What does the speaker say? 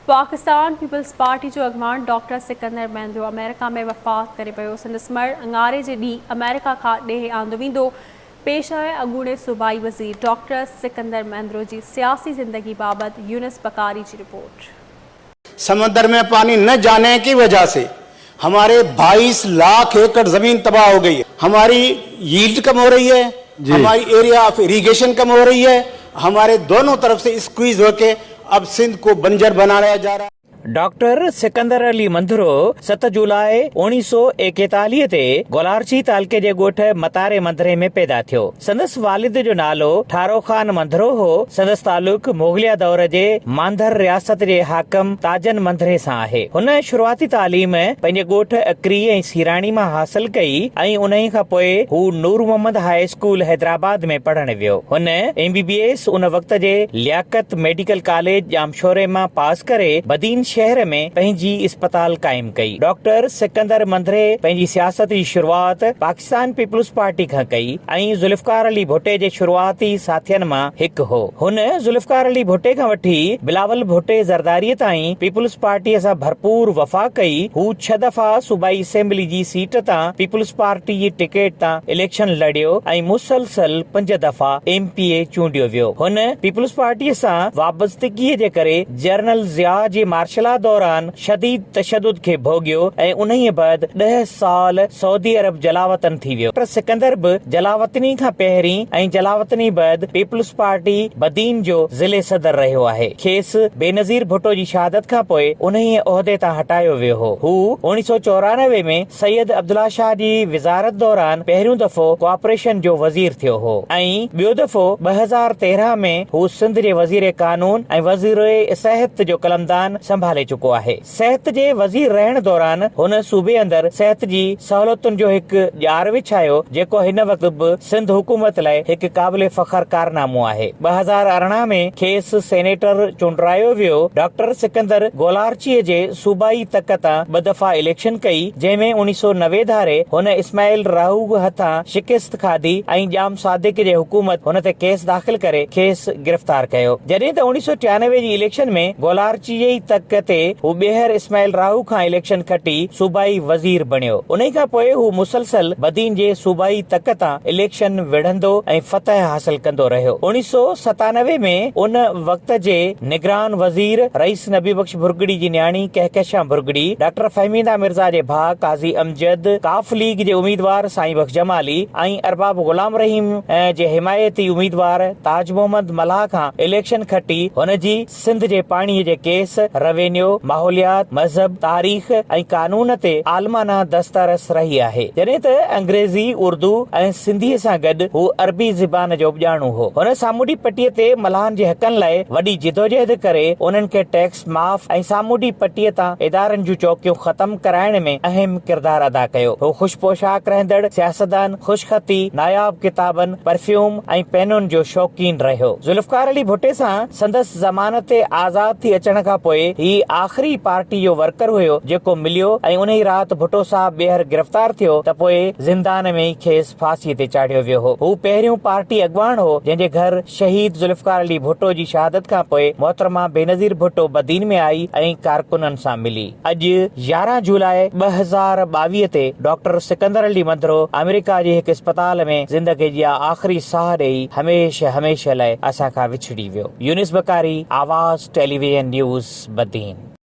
Pakistan peoples party جو اڳواڻ doctor Sikandar Mahendro آمريڪا ۾ وفات ڪري ويو، سندس مڙهه اڱاري جي ڏينهن آمريڪا کان ڏيهه آندو ويندو. پيش آهي اڳوڻي صوبائي وزير ڊاڪٽر سڪندر مهندرو جي سياسي زندگي بابت يونس بڪاري جي رپورٽ. سمندر ۾ پاني نه جاني ڪي وجه سي هماري 22 لاک ايڪڙ زمين تباهه هو گئي هي هماري ييلڊ ڪم هو رهي هي هماري ايريا آف اريگيشن ڪم هو رهي هي هماري دونون طرف سي اسڪويز هو ڪي اب سنڌ ڪو بنجر بنايا جا رها. ڊاڪٽر سڪندر علي منڌرو ست جولاء اوڻيهه سو ايڪيتاليهه تي گولارچي تعلقي جي ڳوٺ متاري منڌري ۾ پيدا ٿيو. سندس والد جو نالو ٺارو خان منڌرو هو. سندس تعلق مغليه دور جي مانڌر رياست جي حاڪم تاجن منڌري سان آهي. هن شروعاتي تعليم پنهنجي ڳوٺ اڪري ۽ سيراڻي مان حاصل ڪئي ۽ انهي کان پوء هو نور محمد هاء اسڪول حيدرآباد ۾ پڙهڻ ويو. هن ايم بي بي ايس ان وقت جي لياقت ميڊيڪل ڪاليج ڄامشوري مان پاس ڪري بدين شهر ۾ پنهنجي اسپتال قائم ڪئي. ڊاڪٽر سڪندر منڌري پنهنجي سياست جي شروعات پاڪستان پيپلز پارٽي کان ڪئي ۽ ذوالفقار علي ڀٽي جي شروعاتي ساٿين مان هڪ هو. هن ذوالفقار علي ڀٽي کان وٺي بلاول ڀٽي زرداري تائين پيپلز پارٽي سان ڀرپور وفا ڪئي. هو ڇهه دفعا صوبائي اسيمبلي جي سيٽ تان پيپلز پارٽي جي ٽڪيٽ تان اليڪشن لڙيو ۽ مسلسل پنج دفعا ايم پي اي چونڊيو ويو. هن پيپلز پارٽي سان وابستگي جي ڪري جنرل ضياء جي مارشلا دوران شديد تشدد کي ڀوڳيو ۽ انهيء بعد ڏهه سال سعودي عرب جلاوطن ٿي ويو. ڊاڪٽر سڪندر به جلاوطني کان پهرين ۽ جلاوطني بعد پيپلز پارٽي بدين جو ضلعي صدر رهيو آهي. کيس بينظير ڀٽو جي شهادت کان پوء انهيء عهدي تان هٽايو ويو هو. هو اوڻيهه سئو 94 ۾ سيد عبدالله شاهه جي وزارت دوران پهريون دفعو ڪوآپريشن جو وزير ٿيو هو ۽ ٻيو دفعو 2013 ۾ هو سنڌ جي وزير قانون ۽ وزير صحت جو قلمدان سنڀالي چڪو آهي. صحت جي وزير رهڻ دوران هن صوبي اندر صحت جي سهولتن جو هڪ ڄار وڇايو جيڪو هن وقت به سنڌ حڪومت لاء هڪ قابل فخر ڪارنامو آهي. 2018 ۾ کيس سينيٽر چونڊرايو ويو. ڊاڪٽر سڪندر گولارچيء جي صوبائي تڪ تان ٻه دفعا اليڪشن ڪئي، جنهن ۾ اوڻيهه سئو 90 ڌاري هن اسماعيل راهوء هٿان شڪست کاڌي ۽ ڄام صادق جي حڪومت هن تي ڪيس داخل ڪري کيس گرفتار ڪيو. جڏهن ته اوڻيهه سئو 93 جي اليڪشن ۾ گولارچي جي ئي تڪ تي هو ٻيهر اسماعيل راهو کان اليڪشن کٽي صوبائي وزير بڻيو. انهي کان پوء هو مسلسل بدين جي صوبائي تڪ تان اليڪشن وڙهندو ۽ فتح حاصل ڪندو رهيو. اوڻيهه سئو 97 ۾ ان وقت جي نگران وزير رئيس نبي بخش ڀرڳڙي جي نياڻي ڪهڪشان ڀرڳڙي، ڊاڪٽر فهميده مرزا جي ڀاء قاضي امجد، قاف ليگ جي اميدوار سائين بخش جمالي ۽ ارباب غلام رحيم جي حمايتي اميدوار تاج محمد ملاح کان اليڪشن کٽي هن جي سنڌ جي پاڻي جي ڪيس، روينيو، ماحوليات، مذهب، تاريخ ۽ قانون تي عالمانه دسترس رهي آهي. جڏهن ته انگريزي، اردو ۽ سنڌي سان گڏ هو عربي زبان جو به ڄاڻو هو. هن سامونڊي پٽي تي ملاحن جي حقن لاء وڏي جدوجهد ڪري انهن کي ٽيڪس معاف ۽ سامونڊي پٽي تان ادارن جون چوڪيون ختم ڪرائڻ ۾ اهم ڪردار ادا ڪيو. هو خوش پوشاڪ رهندڙ سياستدان، خوشخطي، ناياب ڪتابن، پرفيوم ۽ پينن جو شوقين رهيو. ذوالفقار علي ڀٽي سان سندس ضمانت تي آزاد ٿي اچڻ کان پوء هي آخري پارٽي جو ورڪر هيو جيڪو مليو ۽ انهي رات ڀٽو صاحب ٻيهر گرفتار ٿيو ته پوء زندان ۾ ئي کيس ڦاسي تي چاڙهيو ويو هو. هو پهريون پارٽي اڳواڻ هو جنهن جي گهر شهيد ذوالفقار علي ڀٽو جي شهادت کان پوء محترمه بينظير ڀٽو بدين ۾ آئي ۽ ڪارڪنن سان ملي. اڄ 11 جولاء 2022 تي ڊاڪٽر سڪندر علي منڌرو آمريڪا جي هڪ اسپتال ۾ زندگي جا آخري ساهه ڏئي هميشه هميشه لاء اسان کان وڇڙي ويو. يونس بڪاري، آواز ٽيليويزن نيوز، بدين.